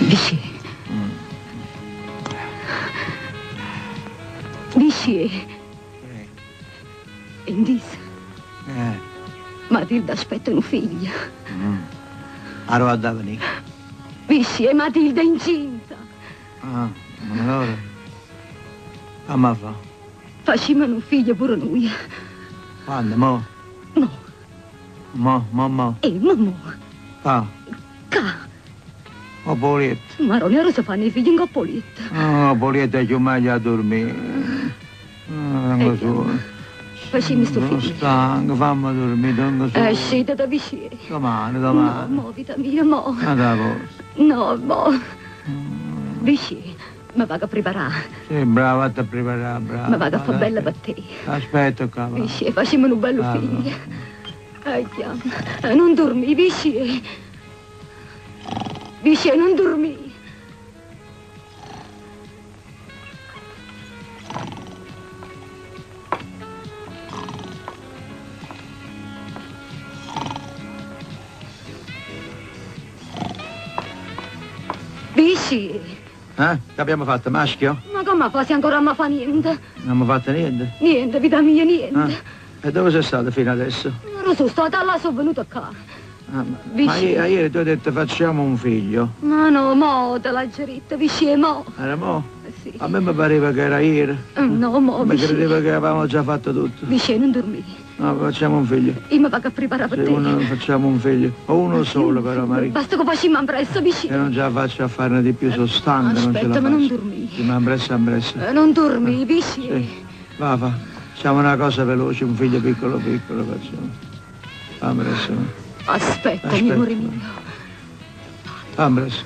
Viciè. Viciè. Hê 'ntiso? Eh. Matilde aspetta nu figlio. Mm. Arò adda venì? Viciè, Matilde è incinta. Ah, allora. C'amma fa? Facimmo nu figlio pure nuje. Quando? Mo? Mo. Mo, mo, mo. E mo, mo. Ccà. Ccà. 'Ncopp' 'o lietto. Maronna, arò se fanno 'e figli 'ncopp' 'o lietto? Ah, 'ncopp' 'o lietto è cchiù meglio a durmì. Ah, tengo suonno. Facimmo sto Sono figlio. stanco, fammi dormì, tengo suonno. Eh, scétate, Viciè. Domani, domani. No, mo, vita mia, mo. N'ata vota. No, mo. Viciè, me vaco a preparà. Sì, brava, vatte a preparà, brava. Me vaco a fa bella per te. Aspetta qua, va. Viciè, facimmo nu bello Ah, figlio. Eh, chiama. Non dormì, Viciè. Viciè, non dormì. Viciè. Eh? Che abbiamo fatto, maschio? Ma come fa se ancora non fa niente? Non abbiamo fatto niente? Niente, vita mia, niente. Ah. E dove sei stato fino adesso? Non sono stata là, sono venuta qua. Ah, ma, Viciè. ma ieri tu hai detto facciamo un figlio. Ma no, mo te l'ho detto, Viciè, mo. Era mo? Sì. A me mi pareva che era ieri. No, mo, Mi Viciè. credevo che avevamo già fatto tutto. Viciè, non dormì. No, facciamo un figlio. Io mi vado a preparare per Sì, te. uno, facciamo un figlio. O uno solo però, Maria. Basta che facciamo presto, Viciè. Io non ce la faccio a farne di più, sono stanco, non ce la Aspetta, ma non faccio. dormì. Sì, ma ambressa, ambressa. Non dormì, Viciè. Sì. Va, va. Facciamo una cosa veloce, un figlio piccolo piccolo facciamo. Ambressa. Aspetta, Aspetta. amore mio. Ambressa.